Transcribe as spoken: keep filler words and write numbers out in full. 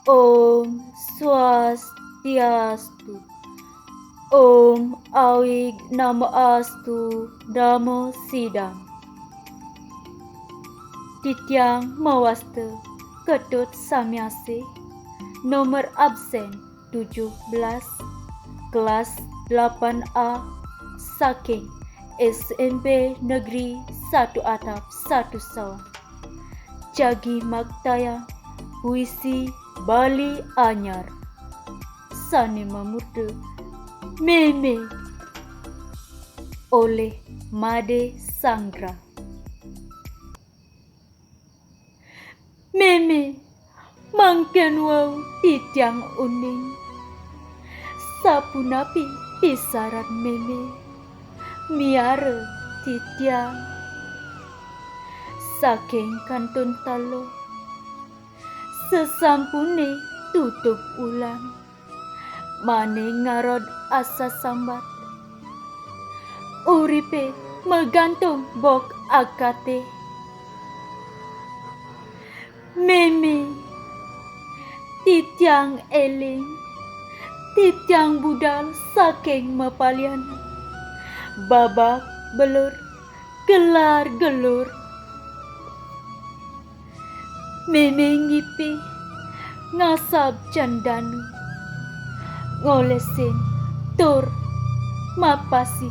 Om Swastiastu. Om Awig Namo Astu Namo Sidam. Titiang mawasta Ketut samiasih, nomor absen tujuh belas, kelas delapan A, saking S M P Negeri satu Atap Satu Sawang. Jagi maktayang puisi Bali Anyar sane mamurda Meme oleh Made Sanggra. Meme, mangken wau titiang uning. Sapunapi pisaran Meme miara titiang. Saking kantun talo, sesampune tutup ulan, mane ngarod asa sambat. Uripe magantung bok akate. Meme, titiang eling, titiang budal saking mapalian. Babak belur, gelar gelur. Meme ngipi ngasab candanu, ngolesin tur mapasih